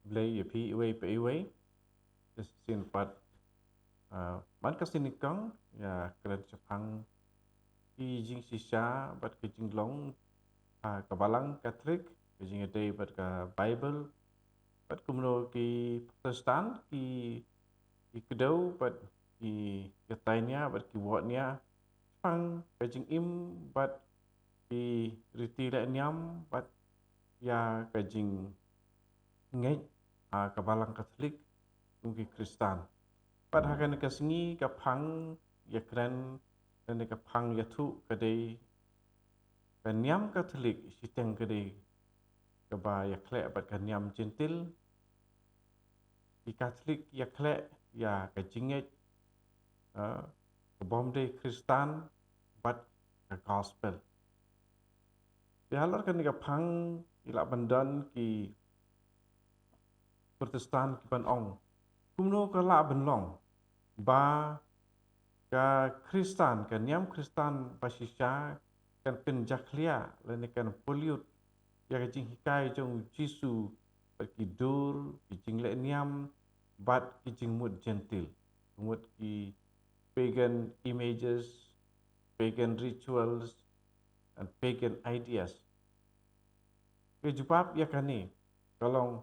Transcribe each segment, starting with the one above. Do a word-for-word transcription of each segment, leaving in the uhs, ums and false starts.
Blei ïa phi iwei pa iwei. Te shisien pat, ah, man ka sien nyngkong, ïa kren shaphang ki jingshisha bad ka jinglong, ah, ka Balang Katholik, ka jingïadei bad ka Baibl, bad kumno ki Protestant ki, ki kdew bad ki ïatai nia bad ki wad nia shaphang ka jingim bad ki riti leh niam bad ïa ka jingngeit ha ka Balang Katholik kum ki Khristan. Bad ha kane ka sngi ka phang ïakren, kane ka phang ïathuh ka dei ka niam Katholik shiteng ka dei kaba ïakhleh bad ka niam Jentil. Ki Katholik ïakhleh ïa ka jingngeit, eh, ka bym dei Khristan bad ka gospel. Te halor kane ka phang ngi lah ban don ki Protestant ki ban ong, kumno ka lah ban long ba ka Khristan, ka niam Khristan ba shisha kan pynjakhlia lane kan pollute ïa ka jinghikai jong u Jisu bad ki dur, ki jingleh niam bad ki jingmut Jentil, mut ki pagan images, pagan rituals and pagan ideas. Ka jubab ïa kane ka long,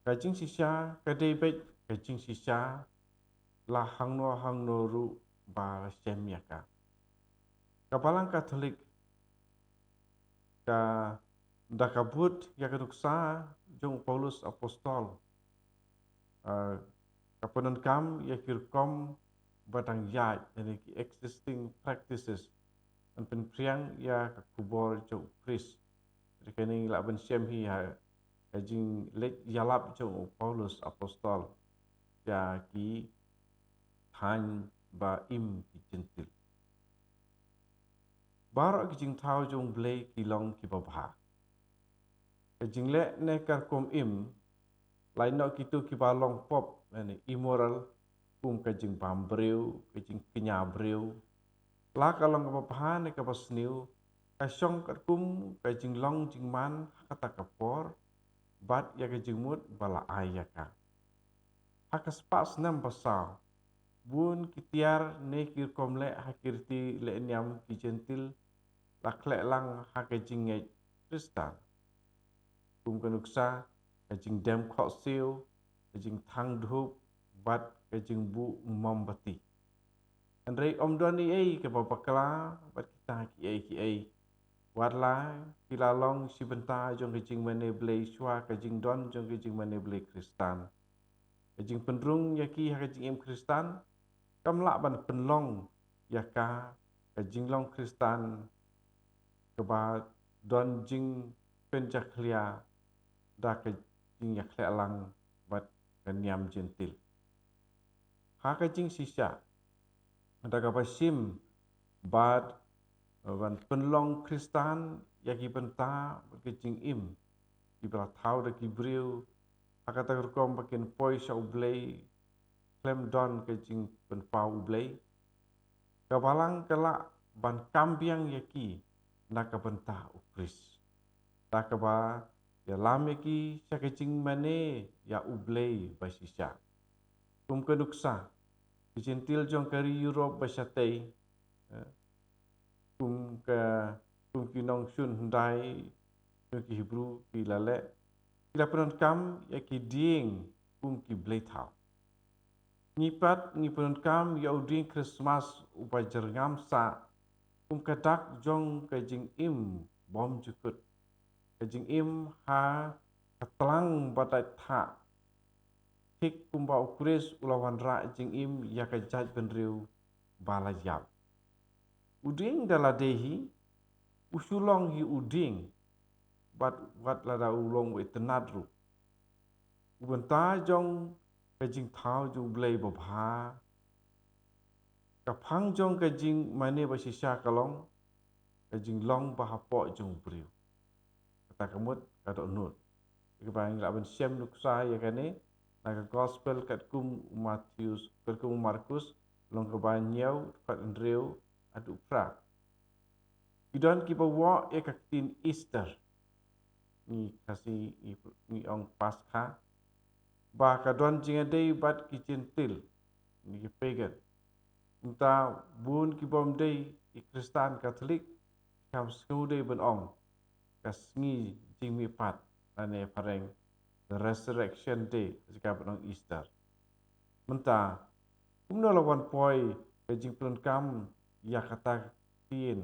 ka jingshisha ka dei beit ka jingshisha la hangno hangno ruh ba la shem ïa ka. Ka Balang Katholik ka, da ka bud ïa ka nuksa jong u Paulus Apostol, ah, ka pyndonkam ïa ki rukom ba dang ïaid, ïa ki existing practices, ban pynphriang ïa ka khubor jong u Khrist. Te kane ngi lah ban shem hi ha ka jingleit ïalap jong u Paulus Apostol ïa ki thaiñ ba im ki Jentil. Baroh ki jingthaw jong u Blei ki long kiba bha. Ka jingleh ne ka rukom im, lait noh kito kiba long pop lane immoral, kum ka jingbam briew, ka jingkñia briew, la ka long kaba bha ne kaba sniew, ka shong katkum ka jinglong jingman ha kata ka por bad ïa ka jingmut ba la ai ïa ka. Ha ka spah snem ba saw, bun ki tiar ne ki rukom leh ha ki riti leh niam ki Jentil la khleh lang ha ka jingngeit Khristan, kum ka nuksa ka jingdem khohsiew, ka jingthang dhup bad ka jingbuh mombati. Hynrei ym don ei ei kaba bakla bad kita kiei kiei, wat la ki la long shi bynta jong ka jingmane Blei shuwa ka jingdon jong ka jingmane Blei Khristan. Ka jingpynrung ïa ki ha ka jingim Khristan kam lah ban pynlong ïa ka, ka jinglong Khristan kaba don jingpynjakhlia da ka jingïakhleh lang bad ka niam Jentil. Ha ka jingshisha, da kaba shim bad ban pynlong Khristan ïa ki bynta bad ka jingim kiba la thaw da ki briew, ha kata ka rukom ba kin poi sha U Blei khlem don ka jingpynpaw U Blei, ka Balang ka lah ban kam biang ïa ki na ka bynta U Khrist, da kaba ïalam ïa ki sha ka jingmane ïa U Blei ba shisha. Kum ka nuksa, ki Jentil jong ka ri Europe ba shatei, eh, kum ka, kum ki nongshun hyndai jong ki Hebru ki la leh, ki la pyndonkam ïa ki dieng kum ki blei thaw. Ngi pat ngi pyndonkam ïa u dieng Khristmas uba jyrngam sah kum ka dak jong ka jingim bymjukut, ka jingim ha ka tlang ba dait thah, thik kumba U Khrist u la wanrah jingim ïa ka jaitbynriew ba la ïap. U dieng da lade hi u shu long hi u dieng, bad wat lada u long u itynnad ruh, u bynta jong ka jingthaw jong U Blei babha, ka phang jong ka jingmane ba shisha ka long ka jinglong ba hapoh jong u briew. Kata ka mut ka dohnud. Te kaba ngi lah ban shem nuksa ïa kane na ka Gospel katkum u Mathaios, katkum u Markus, lynnong kaba hynñiew, dkhot hynriew haduh phra. Ki don kiba wad ïa ka ktien Easter. ngi Khasi ngi, ngi ong Paskha, ba ka don jingïadei bad ki Jentil, ngi ki pagan. Mynta bun ki bym dei ki Khristan Katholik ki kham sngewdei ban ong ka sngi jingmihpat, lane phareng the Resurrection Day, jaka ban ong Easter. Mynta kumno la wan poi ka jingpyndonkam ïa kata ka ktien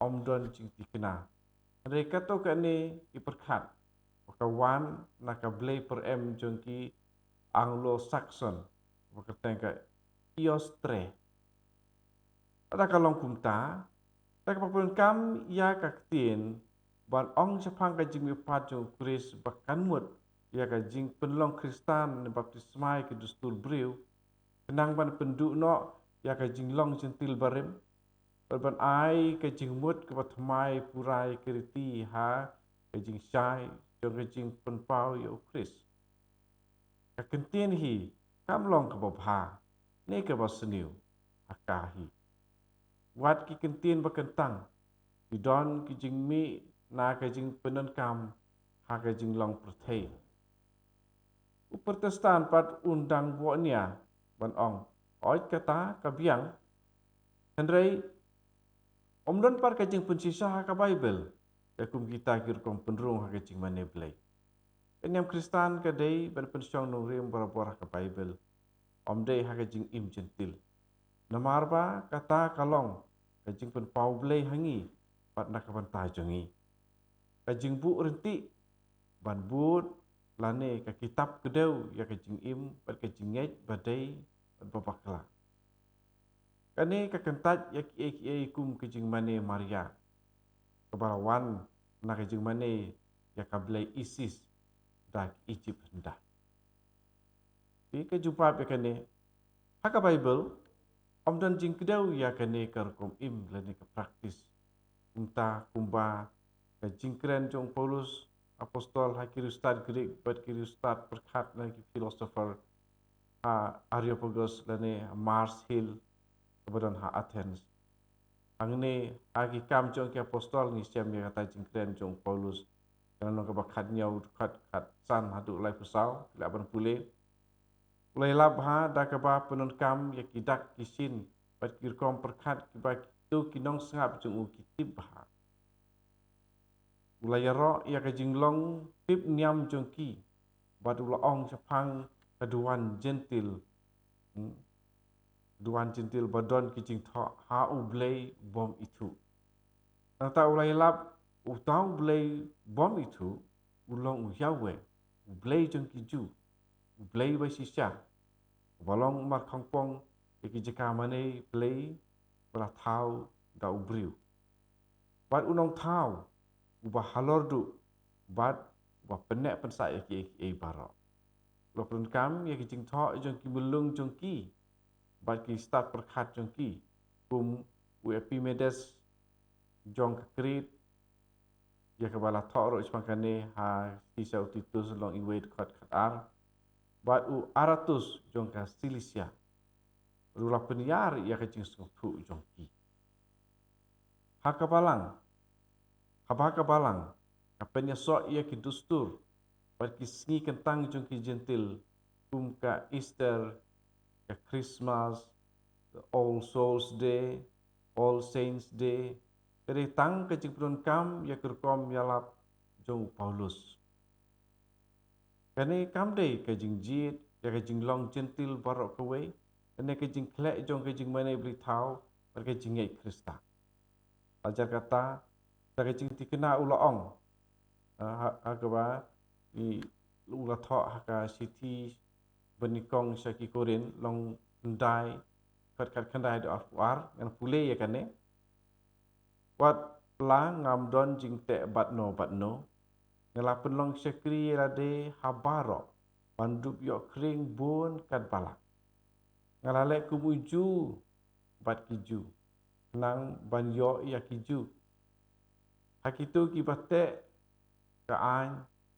ym don jingtikna? Hynrei katto katne ki pyrkhat ba ka wan na ka blei pyrem jong ki Anglo-Saxon, ba kyrteng ka Eostre. Lada ka long kumta, da kaba pyndonkam ïa ka ktien ban ong shaphang ka jingmihpat jong u Khrist ba kan mut ïa ka jingpynlong Khristan ne baptisma ïa ki dustur briew, khnang ban pynduh noh ïa ka jinglong Jentil barim, bad ban ai ka jingmut kaba thymmai pura ïa ki riti ha ka jingshai jong ka jingpynpaw ïa u Khrist. Ka kyntien hi kam long kaba bha ne kaba sniew ha ka hi. Wat ki kyntien ba kyntang, ki don ki jingmih na ka jingpyndonkam ha ka jinglong pyrthei. U Protestant pat un dang bok nia ban ong, oi kata ka biang. Hynrei ym don pat ka jingpynshisha ha ka Baibl ïa kum kita ki rukom pynrung ha ka jingmane Blei. Ka niam Khristan ka dei ban pynshong nongrim barabor ha ka Baibl, ym dei ha ka jingim Jentil. Namar ba kata ka long ka jingpynpaw Blei ha ngi bad na ka bynta jong ngi. Ka jingbuh ryntih ban bud lane ka kitab kdew ïa ka jingim bad ka jingngeit ba dei bad ba bakla. Kane ka kyntait ïa kiei kiei kum ka jingmane Maria, kaba la wan na ka jingmane ïa ka blei Isis da ki Egypt hynda. Te ka jubab ïa kane, ha ka Baibl ym don jingkdew ïa kane ka rukom im lane ka praktis. Kumta kumba ka jingkren jong u Paulus apostol ha ki riewstad Greek bad ki riewstad pyrkhat na ki philosopher ha Areopagus lane Mars Hill kaba don ha Athens. Hangne ha Ki Kam jong ki Apostol ngi shem ïa kata jingkren jong u Paulus, ka lynnong kaba khathynñiew, dkhot khatsan haduh laiphew saw, phi lah ban pule. U la ïalap bha da kaba pyndonkam ïa ki dak ki shin bad ki rukom pyrkhat kiba kito ki nongsngap jong u ki tip bha. U la ïaroh ïa ka jinglong tip niam jong ki bad u la ong shaphang ka duwan Jentil. Hmm? Duwan Jentil ba don ki jingthoh ha u blei bym ithuh. Nangta u la ïalap, uta u blei bym ithuh u long u Yahweh, u Blei jong ki Jiw, u Blei ba shisha, uba long markhongpong ïa ki jaka mane blei ba la thaw da u briew. Bad u nongthaw uba halor duh bad uba pynneh pynsah ïa kiei kiei baroh. U la pyndonkam ïa ki jingthoh jong ki myllung jong ki bad ki stad pyrkhat jong ki, kum u Epimenides jong ka Krit, ïa kaba la thoh ruh shaphang kane ha shithi sha u Titus lynnong iwei, dkhot khatar, bad u Aratus jong ka Silisia. Ruh la pynïar ïa ka jingsngewthuh jong ki. Ha ka balang, haba ka balang ka pynïasoh ïa ki dustur bad ki sngi kyntang jong ki Jentil, kum ka Easter, ka Christmas, ka All Souls Day, All Saints Day, ka dei tang ka jingpyndonkam ïa ka rukom ïalap jong u Paulus. Kane kam dei ka jingjied ïa ka jinglong Jentil baroh kawei, kane ka jingkhleh jong ka jingmane blei thaw bad ka jingngeit Khrista. Lajar kata, da ka jingtikna u la ong, ha, ha kaba i u la thoh ha ka shithi ba nyngkong sha ki Korinth lynnong khyndai, dkhot khatkhyndai haduh arphew ar, ngan pule ïa kane. Wat la ngam don jingteh bad no bad no, nga la pynlong shakri ïa lade ha baroh ban dup ïoh khring bun katba lah. Nga la leh kum u Jiw bad ki Jiw, khnang ban ïoh ïa ki Jiw. Ha kito kiba teh ka aiñ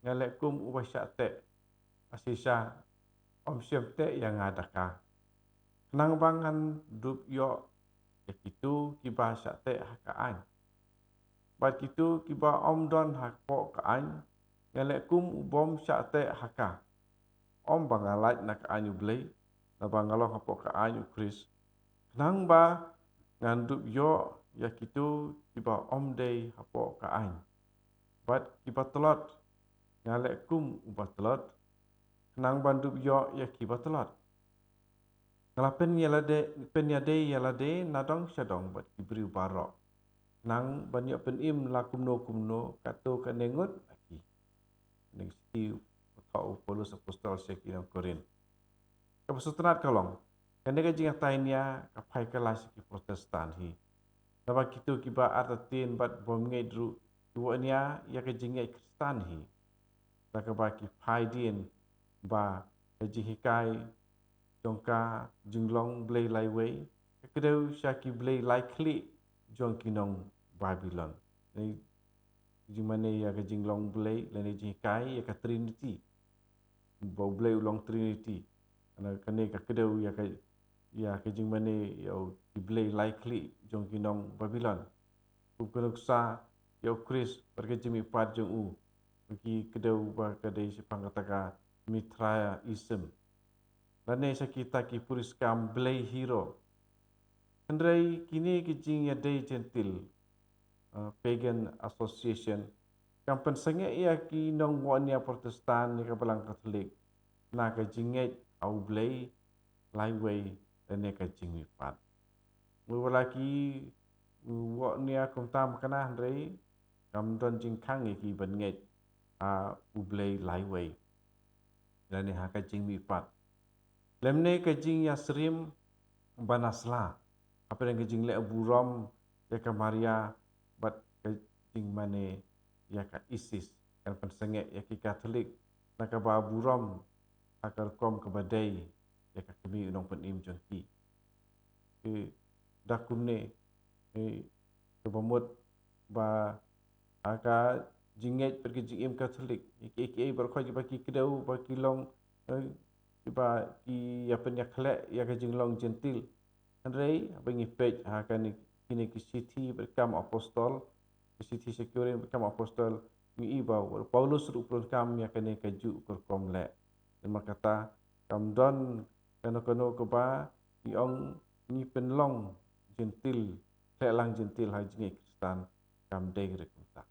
nga leh kum uba shah teh, shisha ym shym teh ïa nga da ka, khnang ba ngan dup ïoh ïa kito kiba shah teh ha ka aiñ. Bad kito kiba ym don hapoh ka aiñ nga leh kum u bym shah teh ha ka. Ym ba nga lait na ka aiñ U Blei, naba nga long hapoh ka aiñ U Khrist, khnang ba ngan dup ïoh ïa kito kiba ym dei hapoh ka aiñ. Bad kiba tlot, nga leh kum uba tlot, khnang ban dup ïoh ïa kiba tlot. Nga la pynïadei, pynïadei ïa lade nadong shadong bad ki briew baroh, khnang ban ïoh pynim la kumno kumno katto katne ngut na ki. Kane ka shithi u thoh u Paulus apostol sha ki nong Korinth. Kaba sngewtynnat ka long, kane ka jingïatai nia ka phai kylla sha ki Protestant hi. Naba kito kiba artatien bad bymngeit ruh ki wad nia ïa ka jingngeit Khristan hi. Da kaba ki phai dien ba ka jinghikai jong ka jinglong blei laiwei ka kdew sha ki blei lai khlieh jong ki nong Babilon. Lane jingmane ïa ka jinglong blei lane jinghikai ïa ka Trinity, ba U Blei u long Trinity. Kane, kane ka kdew ïa ka, ïa ka jingmane ïa u, ki blei lai khlieh jong ki nong Babilon. Kum ka nuksa ïa U Khrist bad ka jingmihpat jong u, ki kdew ba ka dei shaphang kata ka Mithraism. Lane sha kita ki puriskam blei hero. Hynrei kine ki jingïadei Jentil, uh, pagan association, kam pynsangeh ïa ki nong wad nia Protestant ne ka Balang Katholik na ka jingngeit ha U Blei laiwei lane ka jingmihpat. Wat la ki wad nia kumta ma kane, hynrei kam don jingkhang ïa ki ban ngeit ha U Blei laiwei lane ha ka jingmihpat. Lymne ka jingïasyriem ba na sla hapdeng ka jingleh burom ïa ka Maria bad ka jingmane ïa ka Isis kan pynsangeh ïa ki Katholik na kaba burom ha ka rukom kaba dei ïa ka kmie u nongpynim jong ki. Ki da kumne, eh, kaba mut ba ha ka jingngeit bad ka jingim Katholik, kiei kiei baroh kiba ki kdew ba ki long, eh, kiba ki ïa pynïakhleh ïa ka jinglong Jentil. Hynrei haba ngi peit ha kane, kine ki shithi bad kam apostol, ki shithi sha ki Korinth bad kam apostol, ngi i ba u Paulus ruh u pyndonkam ïa kane kajuh ka rukom leh. Namar kata kam don kano kano kaba ngi ong ngi pynlong Jentil, khleh lang Jentil ha jingngeit Khristan, kam dei re kumta.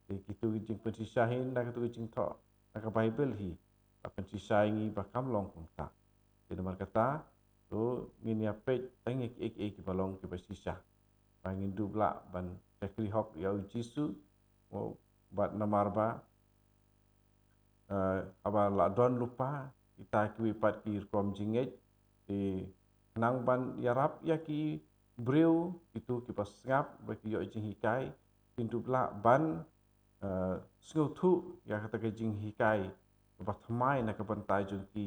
Te kito ki jingpynshisha hi na kito ki jingthoh na ka Baibl hi la pynshisha ïa ngi ba kam long kumta. Te namar kata to ngin ïa peit tang ïa kiei kiei kiba long kiba shisha ba ngin dup lah ban shakri hok ïa U Jisu, bad namar ba, eh, haba la don lypa kita kiwei pat ki rukom jingngeit, te khnang ban ïarap ïa ki briew kito kiba sngap ba ki ïoh jinghikai, kin dup lah ban, eh, sngewthuh ïa kata ka jinghikai kaba thymmai na ka bynta jong ki,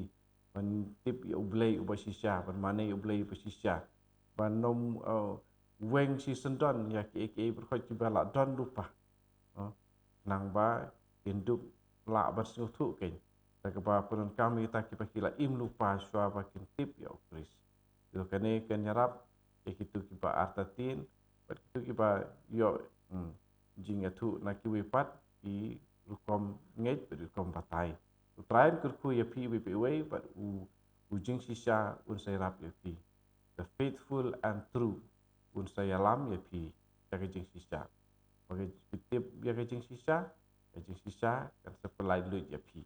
ban tip ïa U Blei uba shisha, ban mane ïa U Blei uba shisha, ban ym, eh, weng shisyndon ïa kiei kiei baroh kiba la don lypa. Khnang ba kin dup lah ban sngewthuh kein da kaba pyndonkam ïa kita kiba ki la im lypa shuwa ba kin tip ïa U Khrist. Te kane kan ïarap ïa kito kiba artatien bad kito kiba ïoh, hmm, jingïathuh na kiwei pat ki rukom ngeit bad rukom batai. U Trai un kyrkhu ïa phi iwei pa iwei bad u, u jingshisha un sa ïarap ïa phi. The faithful and true un sa ïalam ïa phi da ka jingshisha. Ba ka, phi tip ïa ka jingshisha, ka jingshisha kan sa pynlait luid ïa phi.